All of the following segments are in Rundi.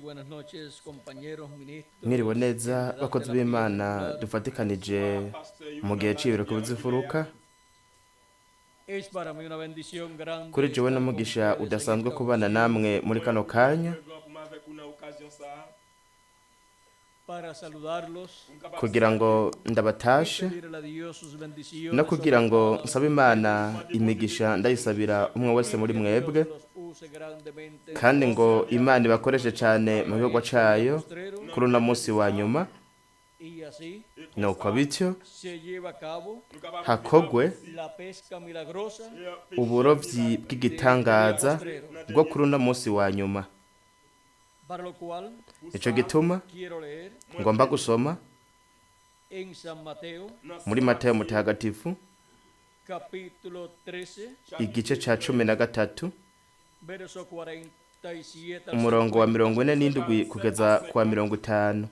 Buenas noches, compañeros, ministros. Mwiriwe neza bakozi b'Imana dufatikanije mu gihe c'ibiriko bizifuruka. Es para mí una bendición grande Kuri jewe estar con n'umugisha ustedes en udasanzwe esta kubana ocasión namwe muri kano kanya para saludarlos kugira ngo y ndabatashe pedirle a Dios sus no bendiciones kugira sobre ngo cada uno nsabe de Imana ustedes imigisha ndayisabira umwe wese y muri que Dios mwebwe los use grandemente en kandi su ngo Imana ibakoreshe cane mu gikorwa en este día cayo postrero, kuri uno munsi wa nyuma. y así Nuko bityo se lleva a cabo hakogwe la pesca milagrosa uburovyi de este día bw'igitangaza postrero, bwo kuri uno munsi wa nyuma. para lo cual Ico gituma quiero leer ngomba gusoma en San Mateo muri Matayo mutagatifu capítulo 13 igice ca 13 verso 47 al umurongo wa 50, 47 kugeza kuwa 50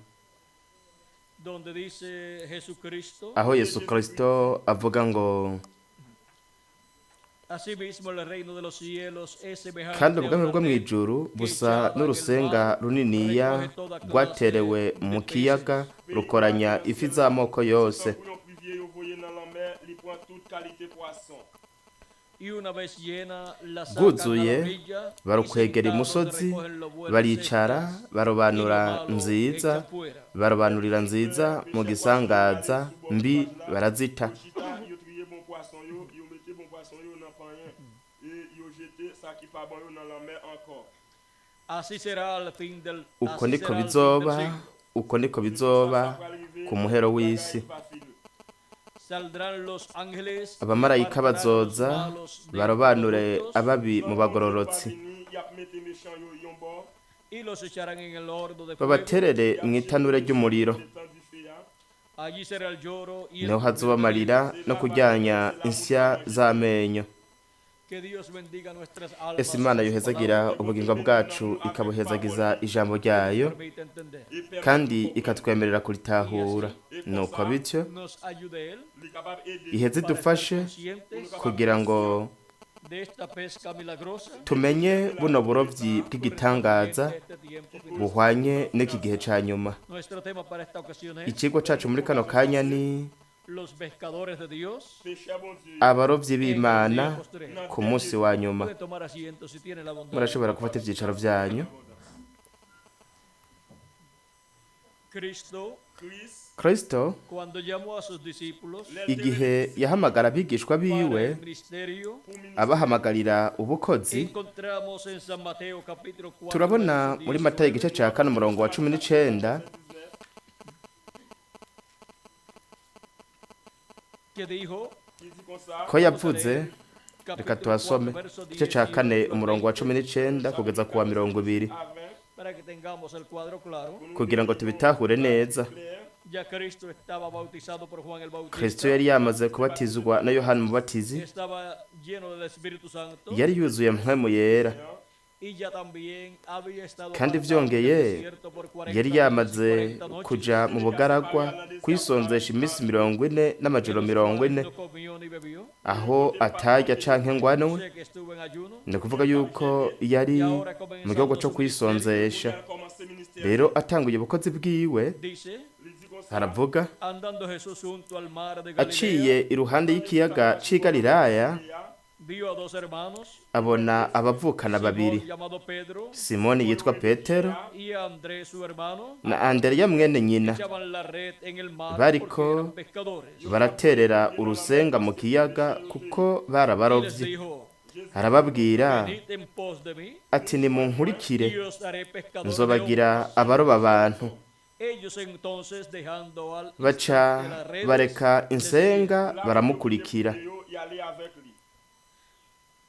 donde dice Jesucristo: aho Yesu Kristo avuga ngo Asimismo el reino de los cielos es semejante kandi a ubwami una bwo red mw'ijuru que busa echada en el n'urusenga mar runiniya recoge toda clase rwaterewe mu de kiyaga peces. rukoranya ifi z'amoko yose. Y una vez llena la sacan a la Bwuzuye orilla y barukwegera sentados imusozi recogen lo bueno en baricara cestas y lo barobanura malo nziza echan fuera. barobanurira nziza mu gisangaza mbi barazita. Así será al fin del, Uko así niko será al fin del bizoba, siglo. uko niko bizoba ku muhero w'isi. Saldrán los ángeles y Abamarayika apartarán los bazoza malos de los barobanure justos ababi mu bagororotsi y los echarán en el horno de fuego. babaterere mu itanure ry'umuriro. Allí será el lloro y el Niho crujir hazoba de amarira dientes. no kuryanya insya z'amenyo. Que Dios bendiga nuestras Ese almas Imana con su yohezagira palabra ubugingo bwacu ikabuhezagiza ijambo ryayo y permite entender. kandi ikatwemerera kuritahura. Nuko bityo Nos ayude Él iheze para estar idufashe conscientes kugira ngo de esta pesca milagrosa tumenye buno burovyi bw'igitangaza correspondiente a este tiempo final. buhwanye n'iki gihe ca nyuma. Nuestro tema para esta ocasión es Icigwa cacu muri kano kanya ni los pescadores de Dios abarovyi en el día b'Imana postrero. ku munsi wa nyuma. Pueden tomar asiento si tienen la bondad. Murashobora gufata ivyicaro vyanyu. Cristo, Kristo cuando llamó a sus discípulos igihe yahamagara abigishwa para biwe el ministerio, abahamagarira ubukozi, encontramos en San Mateo capítulo 4, turabona verso muri Matayo igice 19, ca 4 umurongo wa 19 que dijo, ko vamos a yavuze, leer reka capítulo 4, tuhasome verso igice ca 4 18 al umurongo wa 20, 19 kugeza ku wa 20 para que tengamos el cuadro claro. kugira ngo tubitahure neza. Ya Cristo estaba bautizado por Juan el Kristo Bautista, yari yamaze kubatizwa na Yohana Umubatizi, estaba lleno del Espíritu Santo yari yuzuye mpwemu yera, y ya también había estado kandi apartado del vyongeye desierto por 40 yari días y yamaze 40 noches, kuja mu bugaragwa kwisonzesha iminsi 40 n'amajoro en los mirongo cuales ine no comió ni bebió. aho atarya canke ngo O anywe. sea que estuvo en ayuno Ni ukuvuga yuko yari y ahora mu gihugu comenzando co su ministerio, kwisonzesha. Rero atanguye ubukozi bwiwe dice: aravuga andando Jesús junto al mar de Galilea, aciye iruhande y'ikiyaga c'i Galilaya vio a dos hermanos, abona abavukana babiri, Simón llamado Pedro Simoni yitwa Petero y Andrés su hermano, na Andereya mwene nyina, echaban la red en el mar porque bariko eran pescadores. baraterera urusenga mu kiyaga kuko bari Y les abarovyi. dijo: Arababwira venid en pos de mí ati nimunkurikire y os haré pescadores de nzobagira hombres. abaroba abantu. Ellos entonces, dejando al Baca instante las redes, bareka le insenga siguieron. baramukurikira.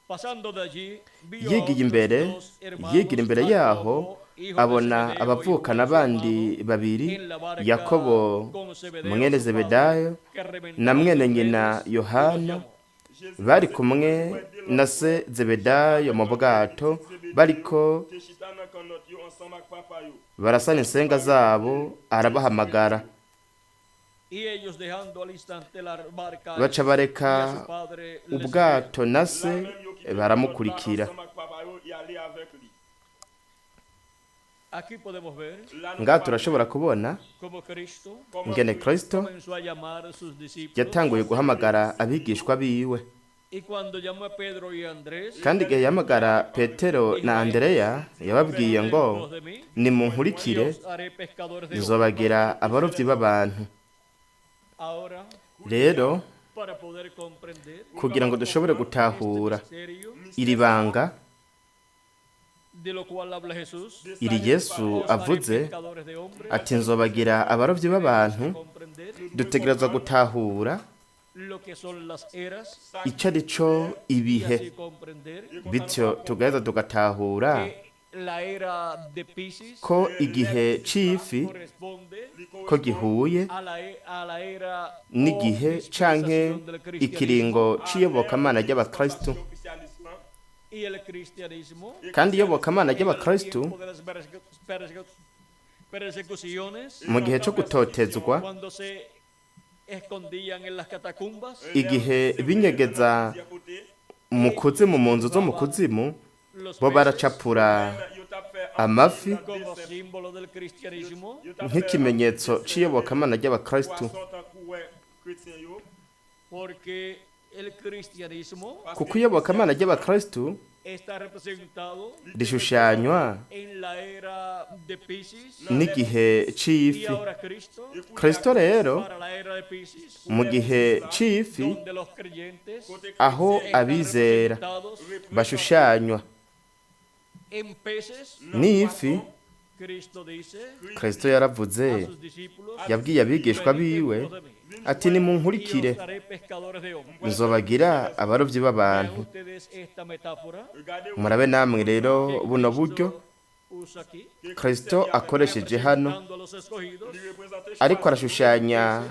Pasando de allí, vio a Yigiye otros imbere dos hermanos, yigira imbere yaho Jacobo, hijo de abona Zebedeo, y abavukana Juan su bandi hermano, babiri, en la barca Yakobo con Zebedeo mwene su padre, Zebedayo que na reventaban mwene sus nyina redes, y los Yohana, llamó. bari kumwe na se Zebedayo mu bwato bariko barasana insenga zabo, arabahamagara. Y ellos, dejando al instante la barca Baca y a bareka su padre, le siguieron. ubwato na se baramukurikira. Aquí podemos ver Ngaha turashobora kubona cómo Cristo ingene Kristo comenzó a llamar a sus discípulos yatanguye guhamagara abigishwa biwe. y cuando llamó a Pedro y a Andrés, Kandi igihe yahamagara Petero na Andereya, yababwiye ngo: "Pos de mí, "Nimunkurikire, y os haré pescadores de hombres". nzobagira abarovyi b'abantu." Ahora, Rero para poder comprender kugira ngo dushobore gutahura este misterio iri banga, de lo cual habla Jesús, iri Yesu os haré avuze pescadores de hombres, ati: "Nzobagira abarovyi b'abantu", comprender dutegerezwa gutahura lo que son las eras ico ari co y ibihe, así comprender bityo tugaheza tugatahura que la era de Piscis ko igihe c'ifi corresponde ko gihuye a la era o n'igihe canke dispensación del cristianismo ikiringo c'iyobokamana ry'abakristu. Y el cristianismo Kandi iyobokamana en el ry'abakristu tiempo de las persecuciones, mu gihe co gutotezwa, cuando se escondían en las catacumbas, igihe binyegeza mu kuzimu, mu nzu zo mu kuzimu, los bo peces baracapura amafi como símbolo del cristianismo, nk'ikimenyetso c'iyobokamana ry'abakristu, porque el cristianismo kuko iyobokamana ry'abakristu está representado rishushanywa en la era de Piscis n'igihe y c'ifi. ahora Cristo Kristo rero para la era de Piscis, mu gihe c'ifi, donde los creyentes aho están abizera representados bashushanywa en peces, n'ifi. Cristo dice Kristo yaravuze, a sus discípulos: yabwiye abigishwa "Venid en biwe pos de mí, ati: y "Nimunkurikire, os haré pescadores de hombres". nzobagira abarovyi Vean b'abantu." ustedes esta metáfora Murabe namwe rero que buno buryo Cristo usa aquí, Kristo akoresheje hano, representando a los escogidos, ariko arashushanya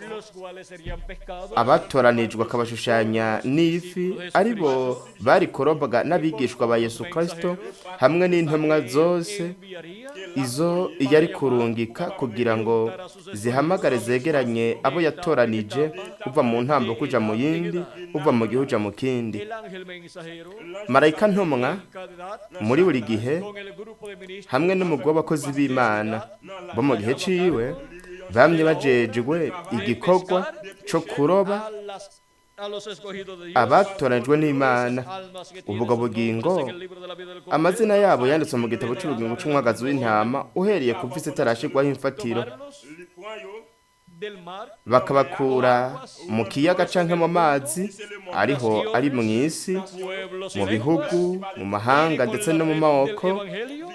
los cuales serían pescados abatoranijwe, akabashushanya n'ifi, aribo bari kurobwa n'abigishwa ba Yesu Kristo hamwe n'intumwa zose enviaría izo yari kurungika kugira ngo zihamagare zegeranye abo yatoranije uva mu ntambo kuja mu yindi, uva mu gihe uja mu kindi. El ángel mensajero Marayika ntumwa en cada edad, muri buri gihe con el grupo de ministros hamwe n'umugwi w'abakozi b'Imana bo mu gihe ciwe bamye bajejwe igikorwa co kuroba a los escogidos de Dios, abatoranijwe n'Imana. Almas que tienen Ubwo sus bugingo, nombres en el libro de la vida del Cordero, amazina yabo yanditswe mu gitabo c'ubugingo c'umwagazi w'intama uhereye ku visi itarashirwaho imfatiro, tomarlos del mar, bakabakura mu kiyaga canke mu mazi ariho ari mw'isi, pueblos y mu lenguas, bihugu, mu mahanga y con ndetse la no mu red del moko, Evangelio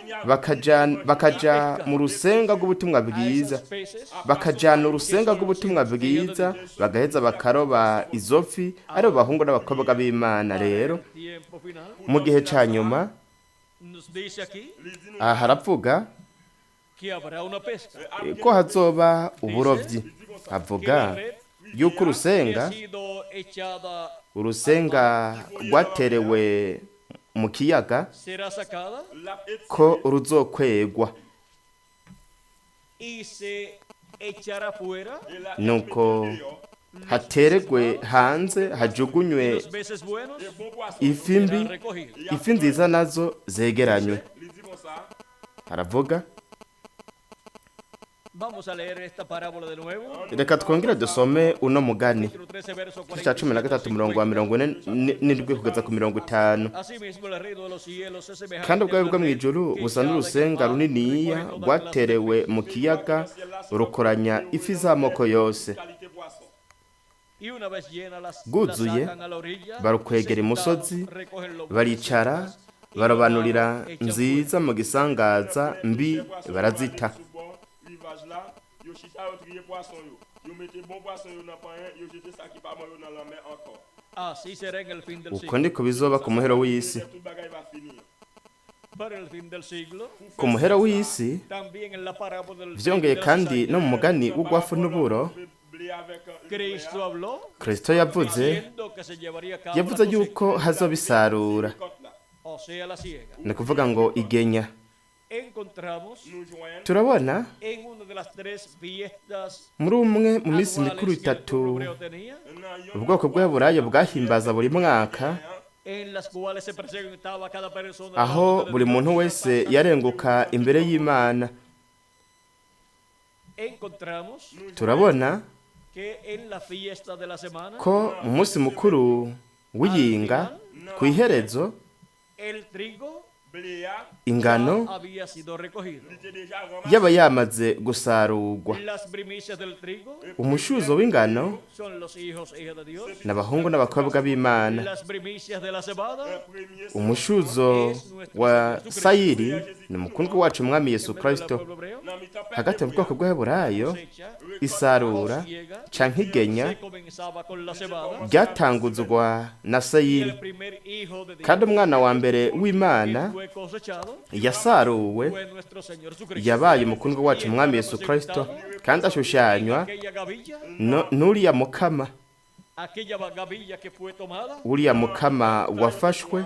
bakaja mu rusenga rw'ubutumwa a bwiza, esas peces bakajana urusenga rw'ubutumwa bwiza, bagaheza bakaroba izo fi, ari bo bahungu n'abakobwa b'Imana. Rero el tiempo final. mu gihe ca nyuma, Nos dice aquí aha haravuga que habrá una pesca, ko hazoba uburovyi. Que la Avuga red yuko que urusenga ha sido echada urusenga rwaterewe mu kiyaga será sacada ko ruzokwegwa, y se echará fuera nuko hateregwe hanze, hajugunywe los peces buenos ifi mbi, serán recogidos. ifi nziza nazo zegeranywe. Haravuga. Vamos a leer esta parábola de nuevo. Reka twongere dusome uno mugani. Capítulo 13, verso Igice cya 13, umurongo wa 47 kugeza ku 50. Asimismo, el reino de los cielos es semejante Kandi ubwawe a una bwo mu red ijuru que busa echada en el n'urusenga mar runiniya recoge toda clase de rwaterewe mu kiyaga, rukoranya ifi z'amoko yose. Y una vez llena las, Bwuzuye, las sacan a la orilla, barukwegera sentados, imusozi, recogen lo bueno baricara, y lo barobanurira malo echan nziza mu gisangaza, mbi barazita. Rivaj la, yo chita yo triye poisson yo. Yo mette bon poisson yo nan panyen, yo jete sa ki pa bon yo nan la mer encore. fuera. Así será en el fin del Uko siglo. niko bizoba ku muhero w'isi. Tout bagay va finir. Para el fin del siglo, Ku muhero w'isi, también en la parábola del vyongeye de la kandi cizaña, no mu mugani w'ugwafu n'uburo, Blé avec Cristo habló Kristo yavuze diciendo que se llevaría a cabo la yavuze cosecha, yuko hazobisarura, récolte la. o sea, la siega. ni ukuvuga ngo igenya. Encontramos Nou jwen Turabona en una de las tres fiestas muri umwe mu minsi anuales mikuru que el itatu pueblo hebreo tenía, nan yon ubwoko bw'Aburayo bwahimbaza buri mwaka, En las cuales se presentaba cada persona Aho delante de buri Dios. muntu wese yarenguka imbere y'Imana. Encontramos Turabona que en la fiesta de la semana ko mu munsi mukuru w'iyinga ku iherezo el trigo Blé a, ingano ya había sido recogido. li te deja ramase. yaba yamaze gusarurwa. Las primicias del trigo Umushuzo w'ingano son los hijos e hijas de Dios. n'abahungu n'abakobwa b'Imana. Las primicias de la cebada Premier Umushuzo wa sayiri ni umukundwa wacu umwami Yesu en medio del Kristo. pueblo hebreo nan mitan pèp Hagati mu bwoko bw'Abaheburayo cosecha isarura ciega canke igenya se comenzaba con la cebada ryatanguzwa na y sayiri, el primer hijo de Dios kandi umwana wa mbere que w'Imana fue cosechado yasaruwe fue nuestro Señor Jesucristo. yabaye umukundwa wacu umwami Yesu Kristo, kandi ashushanywa Aquella gavilla, n'uriya mukama, aquella gavilla que fue tomada uriya mukama wafashwe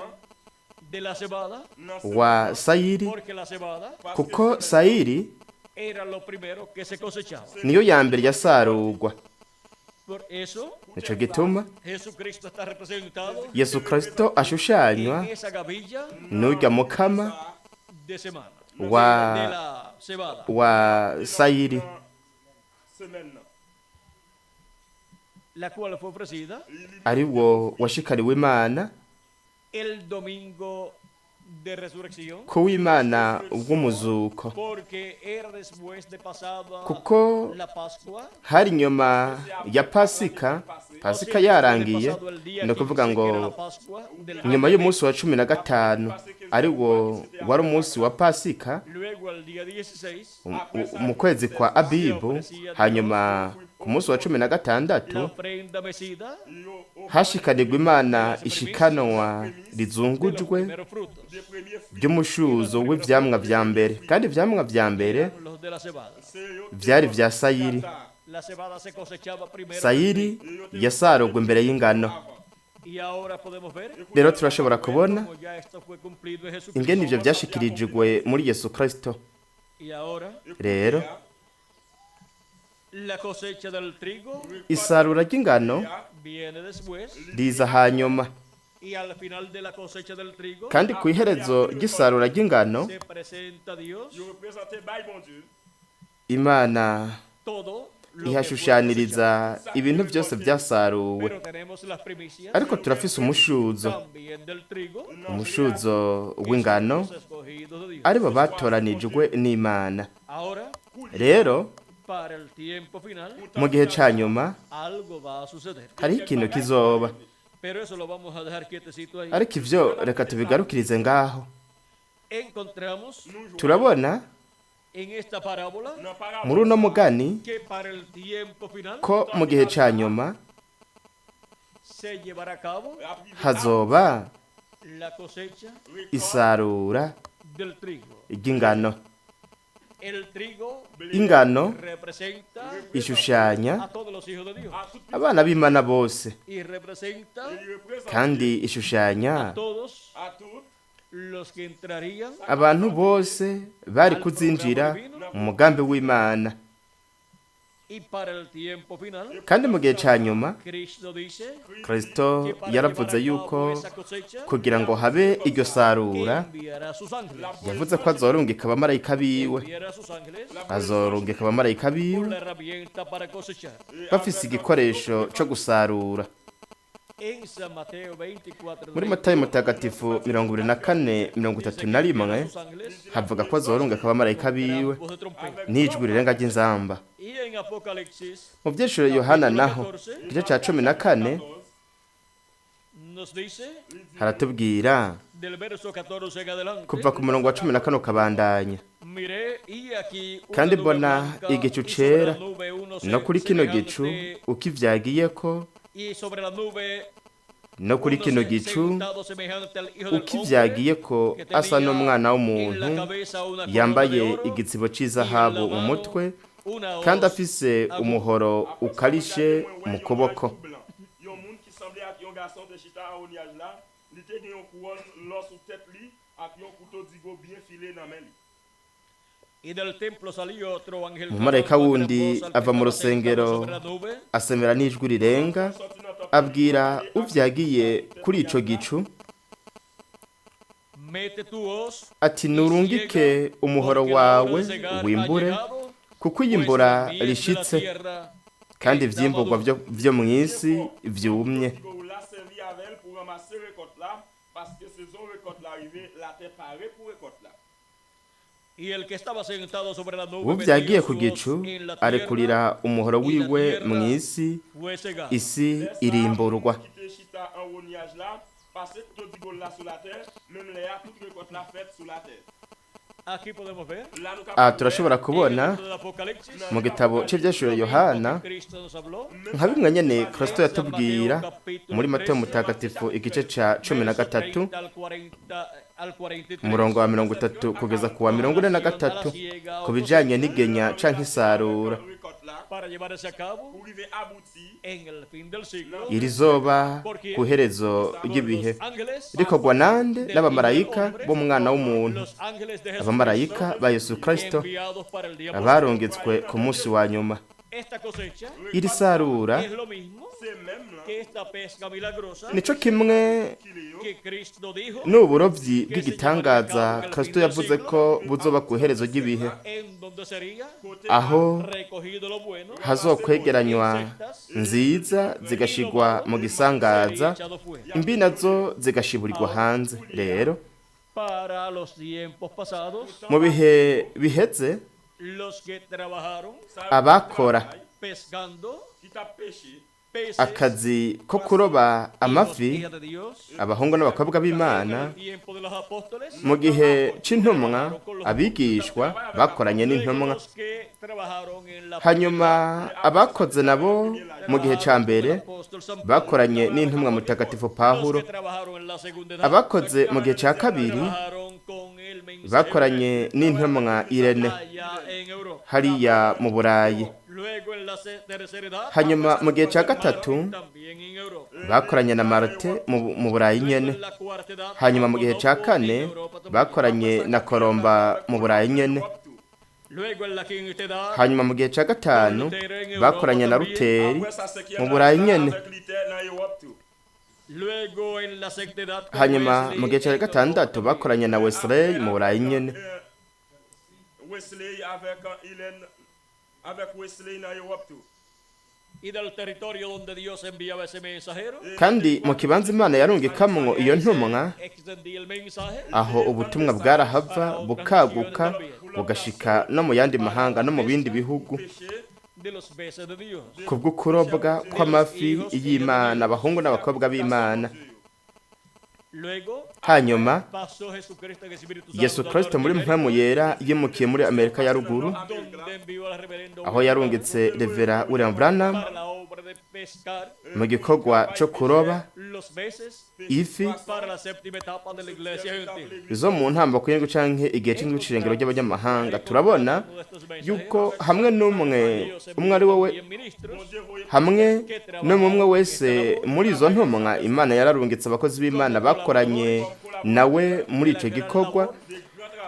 de la cebada, wa sayiri, porque la cebada kuko sayiri era lo primero que se cosechaba. niyo ya mbere yasarurwa. Por eso Nico gituma Jesucristo está representado Yesu Kristo ashushanywa en esa gavilla n'urya mukama de semana, wa de la cebada. wa sayiri, Semen nan. La cual fue ofrecida ari wo washikariwe Imana el domingo de resurrección, ku w'Imana w'umuzuko, porque era después de pasada kuko la Pascua, hari nyuma ya Pasika. Pasika yarangiye, ni ukuvuga ngo nyuma y'umunsi wa 15 ari wo wari umunsi wa Pasika luego al día 16 mu kwezi kwa Abibu, hanyuma ku munsi wa cumi na la gatandatu ofrenda mecida Yo hashikanirwa Imana ishikanwa de los rizungujwe primeros frutos, de premier fruit ry'umushuzo w'ivyamwa vya mbere, kandi ivyamwa vya mbere eran los de la cebada. se yo te vyari vya sayiri. La cebada se cosechaba primero Sayiri yasarurwa imbere y'ingano. y ahora podemos ver Rero turashobora kubona cómo ya esto fue cumplido en Jesucristo. ingene ivyo vyashikirijwe muri Yesu Kristo. Y ahora Rero la cosecha del trigo isarura ry'ingano viene después riza hanyuma, y al final de la cosecha del trigo kandi ku iherezo ry'isarura ry'ingano se presenta Dios yo représente bay bon Dieu. Imana todo lo que fue cosechado. ihashushaniriza ibintu byose byasaruwe. Pero tenemos las primicias Ariko turafise umushuzo, también del trigo, umushuzo que son w'ingano, los escogidos de Dios. aribo batoranijwe n'Imana. Ahora, Rero para el tiempo final, mu gihe ca nyuma algo va a suceder. hariho ikintu kizoba, Pero eso lo vamos a dejar quietecito ahí. ariko ivyo reka tubigarukirize ngaho. Encontramos Turabona en esta parábola Nan parabole muri uno mugani que para el tiempo final ko mu gihe ca nyuma se llevará a cabo hazoba la cosecha isarura del trigo. ry'ingano. El trigo Ingano representa ishushanya a todos los hijos de Dios abana b'Imana bose, y representa li représente kandi ishushanya a todos a tout los que entrarían abantu bose bari kuzinjira mu mugambi w'Imana. y para el tiempo final Kandi mu gihe ca nyuma Cristo dice Kristo que para yaravuze llevar a yuko cabo esa cosecha kugira ngo habe iryo sarura enviará a sus ángeles, yavuze ko azorungika abamarayika biwe, enviará a sus ángeles azorungika abamarayika con biwe la herramienta para cosechar. bafise igikoresho co gusarura. En San Mateo 24 Muri Matayo mutagatifu 24:31 sus ángeles havuga ko azorungika abamarayika biwe gran voz de trompeta. n'ijwi rirenga ry'inzamba. Y en Apocalipsis Mu vyishuro Yohana naho igice ca 14 nos dice haratubwira del verso 14 en adelante, kuva ku murongo wa 14 ukabandanya. miré y aquí una Kandi nube mbona blanca, igicu y sobre la cera, nube uno no kuri kino gicu semejante, ukivyagiyeko, y sobre la nube no kuri uno kino gicu sentado semejante al Hijo del Hombre, ukivyagiyeko que asa tenía n'umwana en la w'umuntu, cabeza una corona de yambaye oro igitsibo y en la c'izahabu mu mano mutwe, una kandi hoz afise aguda. umuhoro ukarishe mu kuboko. Yon moun ki semble ak yon gason te chita a onyaj la, li te gen yon kouron lò sou tèt li, ak yon kouto digo bien file nan men li. Y del templo salió otro ángel Umumarayika clamando a gran wundi voz al que ava mu estaba sentado rusengero sobre la nube, asemera n'ijwi rirenga Sorti nan temple, abwira uvyagiye kuri ico gicu Ati nurungike umuhoro wawe wimbure, kuko iyimbura rishitse kandi ivyimburwa vyo mu isi vyumye. Digo la sèvi avè l pou ranmase rekòt la, paske sezon rekòt la rive, latè pare pou rekòt la. Uvyagiye ku gicu arekurira umuhoro wiwe mu isi, isi Lè sa, irimburwa. ki te chita anwo nyaj la, pase kouto digo la sou latè, menm lè a tout rekòt la fèt sou latè. La nou Aha kapab wè, turashobora kubona mu gitabo c'Ivyahishuriwe Yohana nka bimwe nyene Kristo yatubwira muri Matayo Mutagatifu igice ca 13 umurongo wa 30 kugeza ku wa 43 ku bijanye n'igenya canke isarura. rekòt la, pou rive abouti, Iri zoba ku iherezo ry'ibihe rikorwa nande? N'abamarayika b'umwana w'umuntu, abamarayika ba Yesu Kristo abarungitswe ku munsi wa nyuma. Iri sarura se menm lan nico kimwe ki le yo, n'uburovyi bw'igitangaza Kristo yavuze ko buzoba ku iherezo ry'ibihe, kote aho hazokwegeranywa nziza zigashigwa mu gisangaza, imbi nazo zigashiburirwa hanze. Rero mu bihe biheze abakora ki tap peche, akazi ko kuroba amafi, abahungu n'abakobwa b'Imana, mu gihe c'intumwa abigishwa bakoranye n'intumwa, hanyuma abakoze nabo mu gihe ca mbere bakoranye n'intumwa Mutagatifu Pawulo, abakoze mu gihe ca kabiri bakoranye n'intumwa Irene hariya mu Burayi, hanyuma mu gihe ca gatatu bakoranye na Marite mu Burayi nyene, hanyuma mu gihe ca kane bakoranye na Koromba mu Burayi nyene, hanyuma mu gihe ca gatanu bakoranye na Ruteri apre sa senkyèm mu Burayi ane nyene, avèk Luther nan Ewòp tou. hanyuma mu gihe ca gatandatu bakoranye na Wesley mu Burayi nyene, Wesley avèk Hélène, avèk Wesley nan Ewòp tou. Kandi mu kibanza Imana yarungikamwo iyo ntumwa, aho ubutumwa bwarahava bukaguka bugashika no mu yandi mahanga no mu bindi bihugu, Peche, kubw'ukurobwa kw'amafi y'Imana, abahungu n'abakobwa b'Imana. Hanyuma Yesu Kristo muri mpwemu yera yimukiye muri Amerika ya ruguru, aho yarungitse Revera William Branham mu gikorwa co kuroba ifi zo mu ntambako y'indwi canke igihe c'indwi c'irengero ry'abanyamahanga. Turabona yuko hamwe n'umwe umwe ari wowe, hamwe n'umwe wese muri izo ntumwa, Imana yararungitse abakozi b'Imana bakoranye nawe muri ico gikorwa,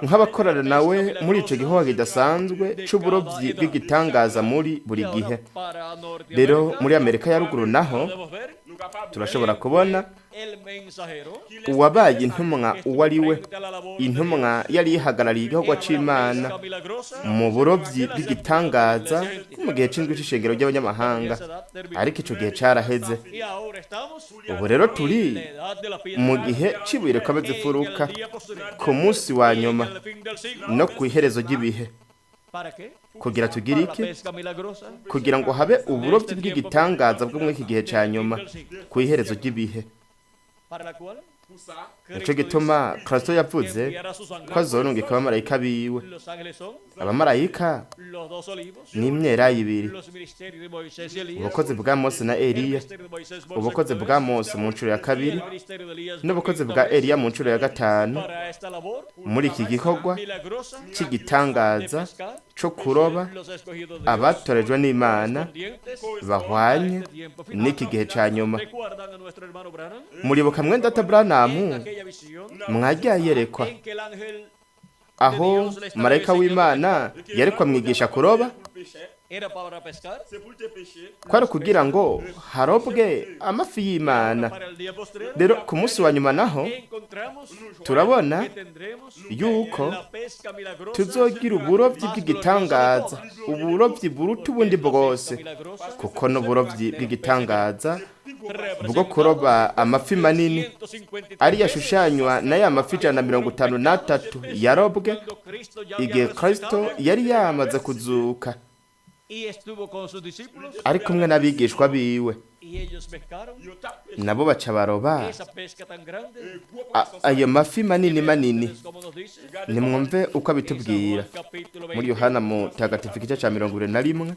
nk'abakorana nawe muri ico gikorwa kidasanzwe c'uburovyi bw'igitangaza muri buri gihe. Rero muri Amerika ya ruguru naho nou kapab turashobora kubona uwabaye intumwa uwo ari we, intumwa yari ihagarariye igikorwa c'Imana mu burovyi bw'igitangaza mu gihe c'indwi c'ishengero ry'abanyamahanga, ariko ico gihe caraheze. Ubu rero turi mu gihe c'ibuye rikomeza imfuruka, ku munsi wa nyuma no ku iherezo ry'ibihe. Kugira tugire iki? Kugira ngo habe uburovyi bw'igitangaza bwo muri iki gihe ca nyuma ku iherezo ry'ibihe. pou sa, Nico gituma Kristo yavuze ko azorungika abamarayika biwe. Abamarayika ni imyelayo ibiri, ubukozi bwa Mose na Eliya, ubukozi bwa Mose mu nshuro ya kabiri n'ubukozi bwa Eliya mu nshuro ya gatanu, muri iki gikorwa cy'igitangaza co kuroba abatorejwe n'Imana bahwanye n'iki gihe ca nyuma. Muribuka mwene data Branham mwajya yerekwa Aho marayika w'Imana yariko amwigisha kuroba, Era para pescar, Se pou te peche, kwari kugira ngo harobwe amafi y'Imana. para el día postrero, Rero ku munsi wa nyuma naho encontramos turabona que tendremos yuko la pesca milagrosa tuzogira uburobyi bw'igitangaza, uburobyi buruta ubundi bwose, kuko n'uburobyi bw'igitangaza bwo kuroba amafi manini ari yashushanywa na ya mafi 153 yarobwe igihe Kristo yari yamaze kuzuka y estuvo con sus discípulos ari kumwe n'abigishwa biwe, y ellos pescaron yo tap peche, nabo baca baroba esa pesca tan grande. e gwo poisson sa, ayo mafi manini manini. Entonces, como nos dice Nimwumve uko en San abitubwira Juan capítulo muri 20, Yohana Mutagatifu igice ca 21.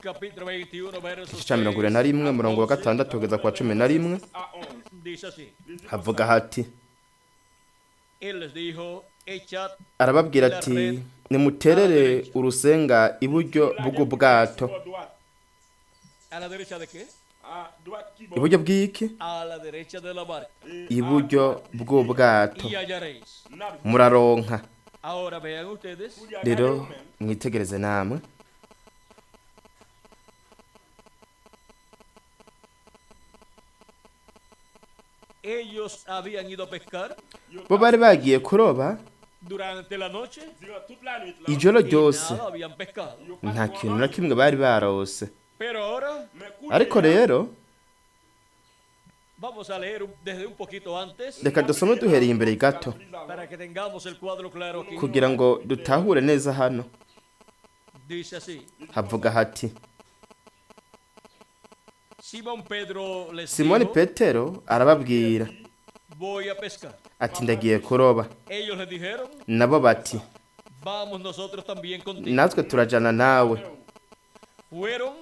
Capítulo 21, versos Igice ca 21 umurongo wa 6 kugeza kwa 11, a 11. Dice así: havuga hati, Él les dijo, echad arababwira ati nimuterere urusenga iburyo bw'ubwato. Bò dwat, ¿a la derecha de qué? a dwat ki bo, Iburyo bw'iki? A la derecha de la barca Iburyo bw'ubwato y hallaréis. nap muraronka. Ahora vean ustedes pou li a gade Rero ou men. mwitegereze namwe, ellos habían ido a pescar bo bari bagiye kuroba durante la noche Diran tout la nuit la, ijoro y ryose, nada habían pescado. yo pa nta kintu na kimwe bari barose. Pero ahora Men kou Ariko rero vamos a leer desde un poquito antes reka dusome duhereye imbere gato para que tengamos el cuadro claro aquí. kugira ngo dutahure neza hano. Dice así: Havuga hati, Simón Pedro les Simoni dijo, Petero arababwira voy a pescar. ati ndagiye kuroba. Ellos le dijeron, Nabo bati vamos nosotros también contigo. natwe turajana nawe. Fueron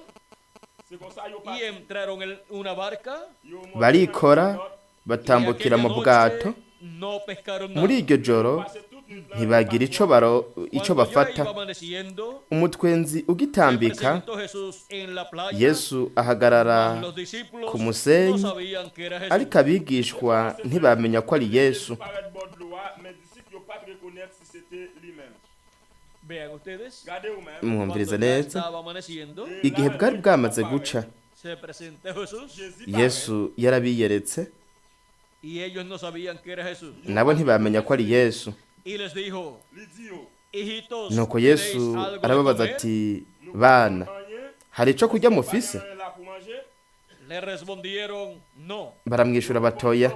Se kon sa yo y pati, entraron en una barca yo monte Barikora nan y batambukira aquella mu noche bwato. no pescaron nada. Muri iryo joro pase tout nuit la, ntibagira ico baro ico Cuando ya bafata. iba amaneciendo, Umutwenzi se ugitambika, presentó Jesús en la playa. Yesu ahagarara Los discípulos ku musenyi, no sabían que era Jesús. ariko abigishwa ntibamenya ko ari Yesu. paret bò dlo a, men disip yo pat rekonèt si se te li men. Vean ustedes, Gade ou men, Mwumvirize cuando ya neza, estaba amaneciendo, igihe bwari bwamaze guca, se presentó Jesús Jezi paret, Yesu yarabiyeretse, y ellos no sabían que era Jesús. nabo ntibamenya ko ari Yesu. Y les dijo, li di yo, hijitos, Nuko ¿tenéis Yesu algo de arababaza comer? ati bana, anye, hari ico kurya pa mufise? gen la pou manje, Le respondieron, no. Baramwishura batoya.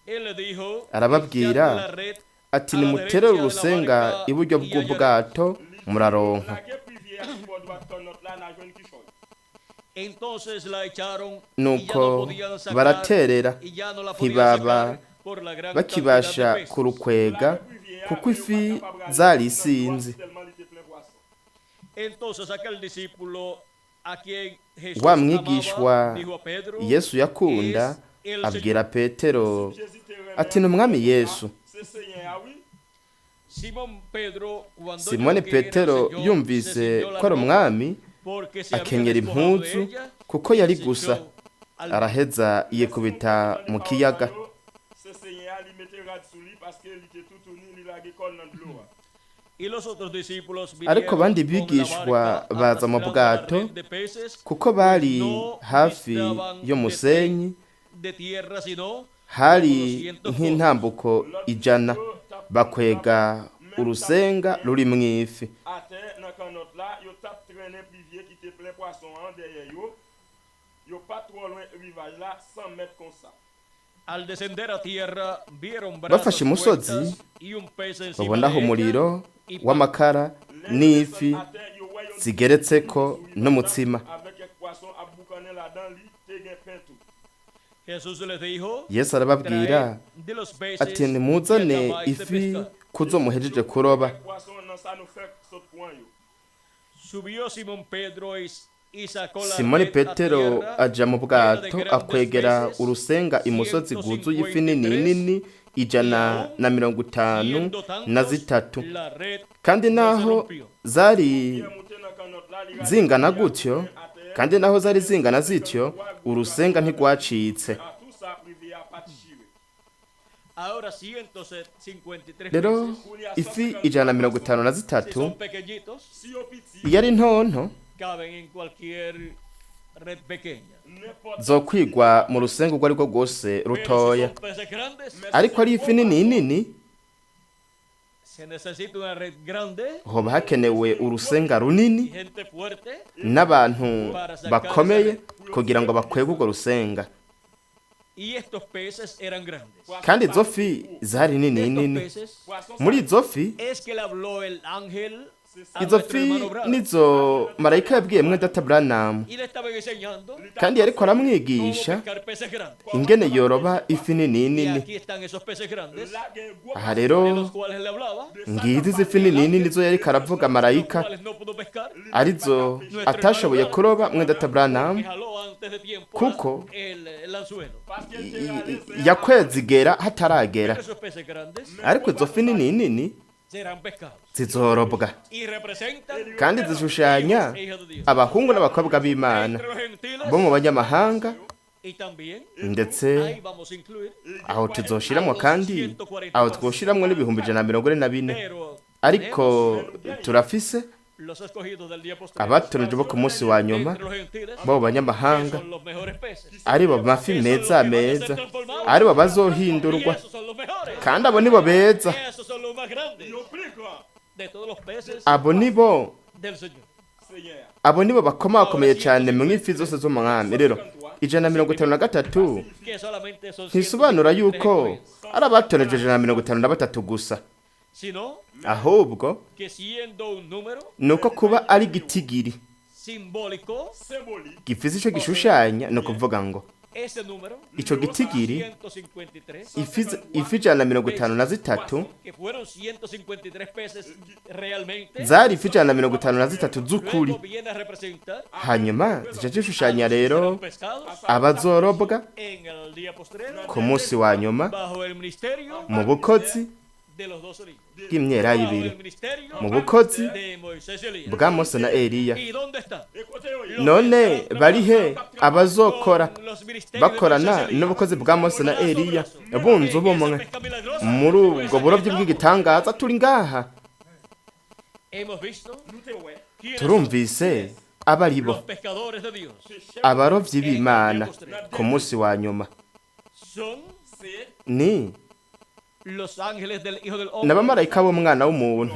Él les dijo, Arababwira "Echad la red ati a la nimuterere derecha de la urusenga barca iburyo y hallaréis". bw'ubwato muraronka. lage privye a ki bò dwat kannot la na jwen ki choy. Entonces la echaron y ya Nuko no podían sacar, baraterera y ya no la podían ntibaba sacar por la gran bakibasha cantidad de peces. kurukwega kuko ifi zari isinzi. Tellement li te plen poisson. Entonces aquel discípulo a quien Jesús Wa mwigishwa amaba dijo a Pedro, Yesu yakunda "Es el abwira Petero Jezi te remen, ati ni umwami Yesu. se Seigneur a oui, Simón Pedro, cuando oyó Simoni que era el Petero Señor, se yumvise ciñó la ko ari ropa, umwami porque se había akenyera despojado de impuzu ella, kuko y yari se gusa, echó al araheza yikubita mu kiyaga. Se Seigneur li mette rad sou li paske li te toutouni, li lage kol nan dlo a. Y los otros discípulos Ariko vinieron abandi con la bigishwa barca baza mu arrastrando la bwato, red de peces, kuko bari no hafi distaban y'umusenyi, de tierra, sino hari como 200 nk'intambuko 100, bakwega urusenga ruri mu ifi. A te nan kannot la, yo tap trenen privye ki te plen poisson an derye yo. Yo pa tro loin rivaj la, 100 mètres kon sa. Al descender a tierra, vieron brasas Bafashe umusozi, puestas y un pez encima babona de aho ella umuriro y pan. w'amakara Lè n'ifi desan a te, yo wè yon zigeretseko n'umutsima. Avèk kek poisson ap boukanen la dan li, te gen pen tou. Jesús les dijo, Yesu arababwira "Traed de los peces ati que nimuzane acabáis de ifi pescar". kuzo muhejeje kuroba. Kek poisson nan sa nou fek sot pwan yo. Subió Simón Pedro y sacó la Simoni red a Petero tierra aja mu llena de bwato grandes akwegera peces, urusenga imusozi rwuzuye ifi nini nini 153, siendo tantos, kandi la red no se naho rompió. zari Pierre monte nan Zingana gutyo, kandi naho zari zingana zityo, urusenga ntigwacitse. Tout ça privé a pas chiré. Ahora 153 Rero peces, ifi ijana na mirongo itanu na si zitatu, son pequeñitos, Si yo piti, iyo ari ntonto, caben en cualquier red pequeña. n'importe zokwigwa mu rusenga urwo ari rwo rwose Pero si rutoya. son peces grandes, Ariko ari ifi nini nini, se necesita una red grande hoba hakenewe urusenga runini y gente fuerte n'abantu bakomeye kugira ngo bakwege urwo rusenga. Y estos peces eran grandes. Kandi izo fi zari nini Estos nini. peces poisson Muri izo fi, es que le habló el ángel a izo nuestro fi hermano Branham. nizo marayika yabwiye mwe data Branham, Y le estaba enseñando kandi yariko cómo aramwigisha pescar peces grandes. ingene yoroba ifi nini Y nini. aquí están esos peces grandes là gen gros Aha de rero los cuales le hablaba, ngizi izi fi nini nini nizo yariko aravuga los marayika, cuales no pudo pescar, arizo atashoboye kuroba mwe data Branham, que jaló antes de tiempo Kuko el anzuelo. parce qu'elle te râlait, yakwezigera hataragera. Pero esos peces grandes Ariko izo fi nini nini serán pescados zizorobwa, y representan kandi zishushanya hijos e hijas de Dios. abahungu n'abakobwa b'Imana Entre los gentiles bo mu banyamahanga. y también Ndetse ahí vamos a incluir, aho tuzoshiramwo, kandi aho twoshiramwo n'144,000. pero Ariko turafise los escogidos del día posterior abatoranije bo ku munsi wa nyuma entre los gentiles, bo mu que banyamahanga, son los mejores peces. aribo mafi meza meza, aribo Y bazohindurwa, esos son los mejores. kandi abo nibo beza, Esos son los más grandes yo plus grand, de todos los peces abo nibo del Señor. Seigneur. abo nibo bakomakomeye cyane mu ifi zose z'umwami. Rero 153 Que solamente son ntisobanura 153 yuko escogidos, ari abatoranije 153 gusa, sino ahubwo que siendo un número ni uko kuba ari igitigiri simbólico, Symbolique, gifise ico gishushanya, ni ukuvuga ngo ese número ico gitigiri, 153, ifi 153, que fueron 153 peces realmente, zari ifi 153 z'ukuri, luego viene a representar hanyuma zica zishushanya a los que rero serán pescados abazorobwa en el día postrero ku munsi wa nyuma bajo el ministerio mu bukozi de los dos Elías, bw'imyelayo bajo ibiri, el ministerio mu bukozi de Moisés y Elías. bwa Mose na Eliya. ¿Y dónde están? écoutez, oui. None barihe abazokora Con los ministerios de bakorana Moisés y Elías? n'ubukozi bwa Mose na Eliya bunze En esa ubumwe pesca milagrosa, muri ubwo pues burobyi aquí estamos. bw'igitangaza? Turi ngaha. Hemos visto Nous te ouais. quiénes son Turumvise abo ari bo, los pescadores de Dios. abarovyi b'Imana ku munsi wa nyuma Son C'est ni los ángeles del Hijo del Hombre n'abamarayika b'umwana w'umuntu,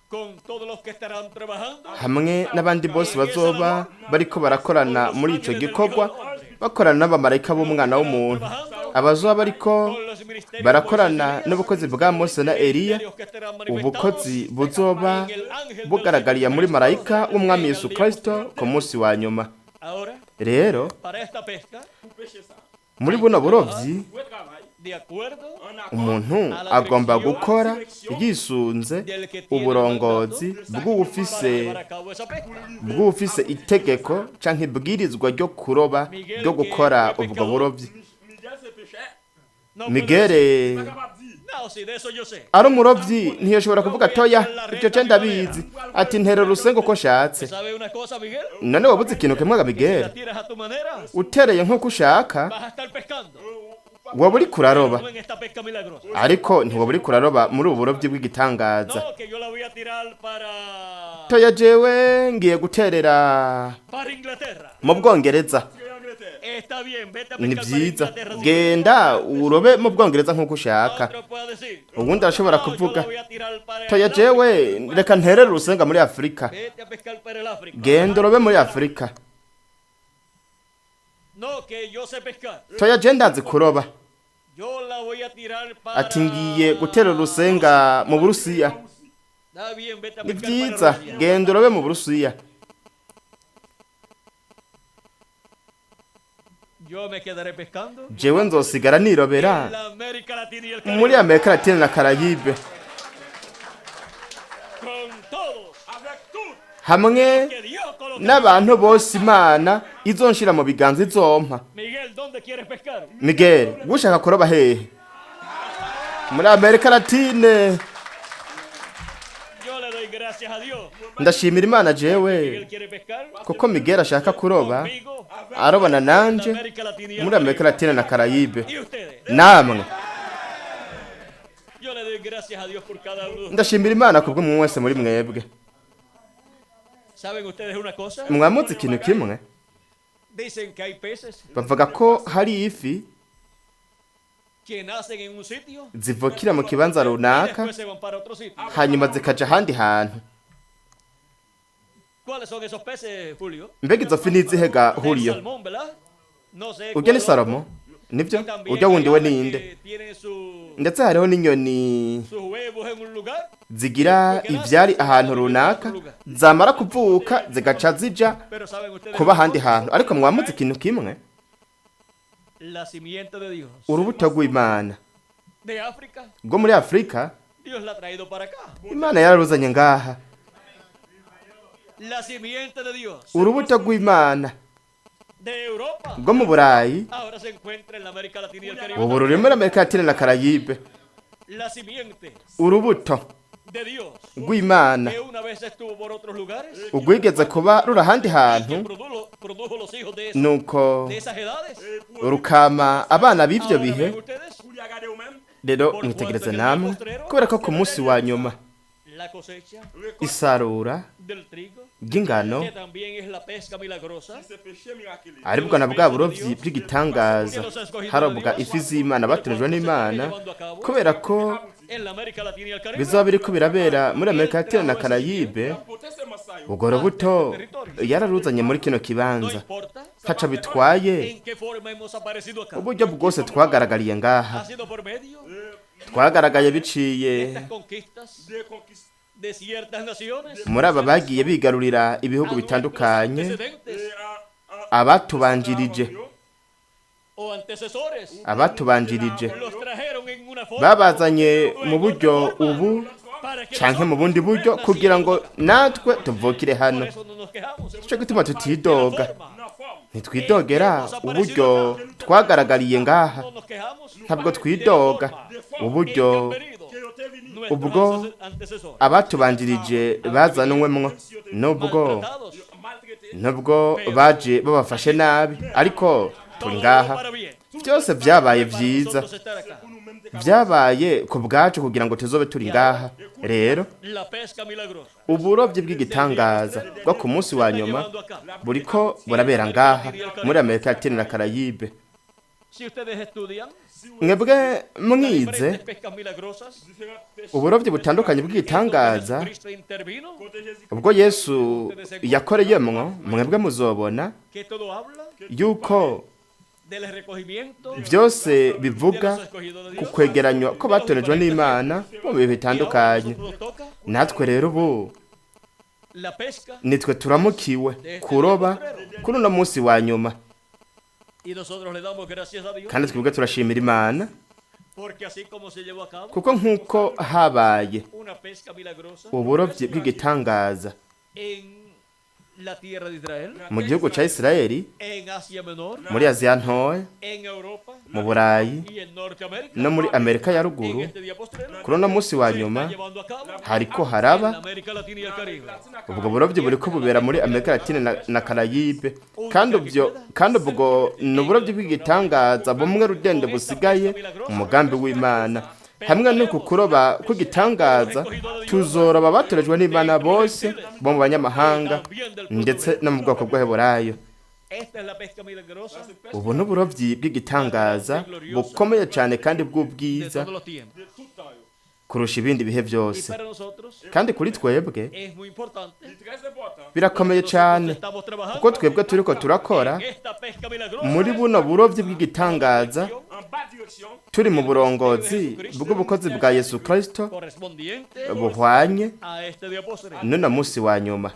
con todos los que estarán trabajando hamwe n'abandi bose bazoba bariko barakorana muri ico gikorwa, bakorana n'abamarayika b'umwana w'umuntu, abazoba bariko con los ministerios barakorana de Moisés y n'ubukozi bwa Mose na Eliya, Elías, que estarán manifestados ubukozi buzoba en el ángel del bugaragariye Señor muri Jesucristo marayika w'umwami en el Yesu día Kristo postrero. ku munsi wa nyuma. Ahora, Rero para esta pesca, pour pêcher ça. muri buno burovyi, Pour travail, de acuerdo en accord umuntu agomba gukora yisunze del que tiene el uburongozi mandato para bw'uwufise llevar a cabo esa pesca. bw'uwufise itegeko canke ibwirizwa ryo kuroba, ryo gukora ubwo burovyi. Miguel se pêchait. No puede Miguel Pas capable de dire. decir, no, si de eso yo sé. ari umurovyi ntiyashobora kuvuga toya ibyo ce ndabizi, ati ntera urusenga uko nshatse. ¿Sabe una cosa, Miguel? None wabuze ikintu kimwe Si Miguel? la tiras a tu manera, Utereye nk'uko ushaka, vas a estar pescando. woba uriko uraroba, No en esta pesca milagrosa. ariko ntiwoba uriko uraroba muri ubu burobyi bw'igitangaza. No, que yo la voy a tirar para Toya, jewe ngiye guterera para Inglaterra. mu Bwongereza. Angleterre. Está bien, vete a Ni pescar para byiza, Inglaterra. Si genda urobe mu Bwongereza nk'uko ushaka. Otro puede decir, Ubundi arashobora no, yo kuvuga la voy a tirar para el toya, África. jewe reka nterere urusenga muri Afurika. Vete a pescar para el África. Genda urobe muri Afurika. No, que yo sé pescar. Toya, je ndazi kuroba. Yo la voy a tirar para Ati ngiye gutera urusenga mu Burusiya. Está bien, vete a Ni pescar byiza, para Rusia. genda urobe mu Burusiya. Yo me quedaré pescando Jewe nzosigara nirobera en la América Latina y el muri Caribe Amerika Latine na Karayibe, con todos Avec tout. hamwe que Dios coloca. n'abantu bose Imana izonshira mu biganza izompa. Miguel, ¿dónde quieres pescar? Miguel, ushaka kuroba hehe? Muri Amerika Latine. Yo le doy Gracias a Dios. Ndashimira Imana jewe Miguel quiere pescar kuko Miguel ashaka kuroba conmigo arobana en nanje América Latina y el muri Amerika Caribe. Latina na Karayibe. Y ustedes. Namwe. Yo le doy gracias a Dios por cada uno de ustedes. Ndashimira Imana kubw'umwe wese muri mwebwe. ¿Saben ustedes una cosa? Mwamuze ikintu kimwe. Dicen que hay peces Bavuga ko hari ifi que nacen en un sitio zivukira mu kibanza y runaka después se van para otro sitio. hanyuma zikaja ahandi hantu. ¿Cuáles son esos peces, Julio? Mbega izo fi nizihe ga El Huriyo? salmón, ¿verdad? No sé Urya cuál ni otro. Salomo nibyo? Y también Urya hay wundi we aves ninde? que tienen Ndetse hariho n'inyoni sus huevos en un lugar, zigira ivyari ahantu runaka, zamara kuvuka zigaca zija pero saben ustedes kuba una ahandi cosa? hantu. Ariko mwamuze ikintu kimwe. La simiente de Dios Urubuto rw'Imana de África, rwo muri Afurika, Dios la ha traído para acá. Imana yararuzanye ngaha. La simiente de Dios Urubuto rw'Imana de Europa rwo mu Burayi ahora se encuentra en la América Latina y el Caribe. ubu ruri muri Amerika Latina na Karayibe. La simiente Urubuto de Dios rw'Imana que una vez estuvo por otros lugares urwigeze kuba ruri ahandi y hantu, que produjo los hijos de, nuko de esas edades. rukama abana b'ivyo Ahora bihe. ven ustedes Koulye a gade ou menm, Rero mwitegereze namwe, kubera ko ku munsi wa nyuma la cosecha isarura del trigo, ry'ingano que también es la pesca milagrosa, se peche mirakile. aribwo na bwa burovyi bw'igitangaza harobwa ifi z'Imana batorejwe n'Imana, kubera ko en la América Latina y el Caribe. bizoba biriko birabera muri Amerika Latina na Karayibe. Pote seman sa yo. Ubwo rubuto yararuzanye muri kino No kibanza. importa Ntaco bitwaye en qué forma hemos aparecido acá. uburyo bwose twagaragariye ngaha. Ha sido por medio Twagaragaye de biciye estas conquistas De konkis. de ciertas naciones muri aba bagiye bigarurira a ibihugu nuestros bitandukanye, antecedentes E a abatubanjirije o antecesores abatubanjirije los trajeron en una forma babazanye o en mu otra buryo forma ubu para que canke mu nosotros bundi buryo kugira ngo naciéramos acá. natwe tuvukire hano. Por eso no nos quejamos. Nico gituma tutidoga. De la forma Nan form. Ntitwidogera uburyo twagaragariye ngaha. no nos quejamos Ntabwo twidoga uburyo en que han venido Ke yo te vini. nuestros ubwo antecesores abatubanjirije bazanwemwo, nubwo maltratados, Maltrete. nubwo baje babafashe nabi, ariko turi todo ngaha. para bien. Byose byabaye Para vyiza, nosotros estar acá. Pou nou menm te ka. byabaye ku bwacu kugira ngo tuzobe turi ngaha. Rero La pesca milagrosa uburobyi bw'igitangaza bwo ku munsi wa nyuma llevando acá. buriko burabera ngaha muri Amerika Latina na Karayibe. Si ustedes estudian Mwebwe las mwize diferentes pescas milagrosas, Diferent peche. uburobyi butandukanye en donde bw'igitangaza Jesucristo intervino, Kote Jezi. ubwo Yesu yakoreyemwo, mwebwe muzobona que todo habla yuko del recogimiento byose de bivuga los escogidos de ku Dios. kwegeranywa ko batorejwe n'Imana mu bihe Y ahora bitandukanye. nosotros nos toca Natwe rero ubu la pesca nitwe turamukiwe kuroba kuri uno munsi wa nyuma, y nosotros le damos gracias a Dios kandi twebwe turashimira Imana porque así como se llevó a cabo kuko nk'uko habaye una pesca milagrosa uburobyi bw'igitangaza en la tierra de Israel, mu gihugu ca Isirayeli, en Asia Menor, muri Aziya ntoya, en Europa mu Burayi y en Norteamérica, no muri Amerika ya en ruguru, este día postrero, kuri uno munsi wa se nyuma está llevando a cabo hariko en haraba América Latina y el Caribe. ubwo burobyi buriko bubera muri Amerika Latina na Karayibe, kandi ubwo ni uburobyi bw'igitangaza bumwe rudende busigaye umugambi w'Imana. Hamwe n'uku kuroba kw'igitangaza tuzoroba abatorejwe n'Imana bose bo mu banyamahanga ndetse no mu bwoko bw'Abaheburayo. Esta es la pesca milagrosa Ubu ni uburobyi bw'igitangaza bukomeye cyane kandi de bw'ubwiza todos los tiempos. De tout tan yo. kurusha ibindi bihe Y byose. para nosotros Kandi kuri twebwe es muy importante. Li trez important. birakomeye Nosotros cyane estamos trabajando kuko twebwe turiko turakora en esta pesca milagrosa muri buno burobyi bw'igitangaza, En bas direksyon. turi mu burongozi bw'ubukozi bwa Yesu Kristo correspondiente buhwanye a este día postrero. n'uno munsi wa nyuma.